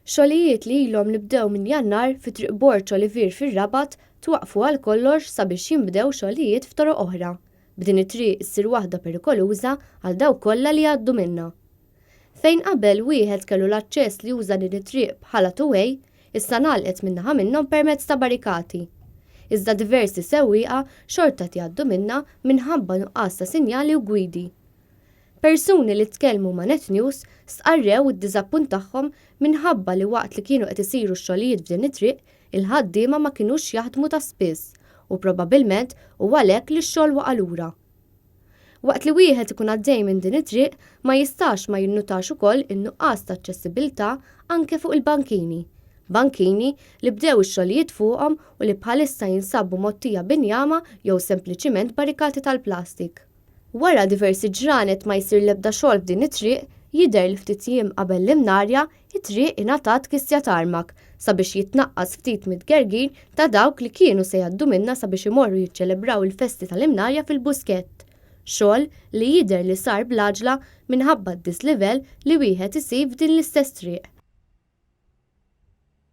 Xogħlijiet li ilhom li bdew minn Jannar fi Triq Borg Olivier fir-Rabat twaqqfu għal kollox sabiex jinbdew xogħlijiet f'toroq oħra, b'din it-triq issir waħda perikoluża għal dawk kollha li jgħaddu minnha. Fejn qabel wieħed kellu l-aċċess li juża din it-triq bħala two-way, issa ngħalqet minn naħa minnhom permezz ta' barrikati. Iżda diversi sewwieqa xorta qed jgħaddu minnha minħabba nuqqas ta' sinjali u gwidi. Persuni li tkellmu ma' Net News stqarrew id-diżappunt tagħhom minħabba li waqt li kienu qed isiru x-xogħlijiet f'din it-triq, il-ħaddiema ma kinux jaħdmu ta' spiss u probabbilment hu għalhekk li x-xogħol waqa' lura. Waqt li wieħed ikun għaddej minn din it-triq ma jistax ma jinnutax ukoll in-nuqqas ta' aċċessibilità anke fuq il-bankini. Bankini li bdew ix-xogħlijiet fuqhom u li bħalissa jinsabu mgħottija b'injama jew sempliċiment barrikati tal-plastik. Wara diversi ġranet ma jsir l-ebda xogħol f'din it-triq, jidher li ftit jiem qabel l-Imnarja, it-triq ingħatat kisja tarmak sabiex jitnaqqas ftit mit-tgergir ta' dawk li kienu se jgħaddu minnha sabiex imorru jiċċelebraw il-festi tal-Imnarja fil-Buskett. Xogħol li jidher li sar bl-għaġla minħabba d-dislivell li wieħed isib f'din l-istess triq.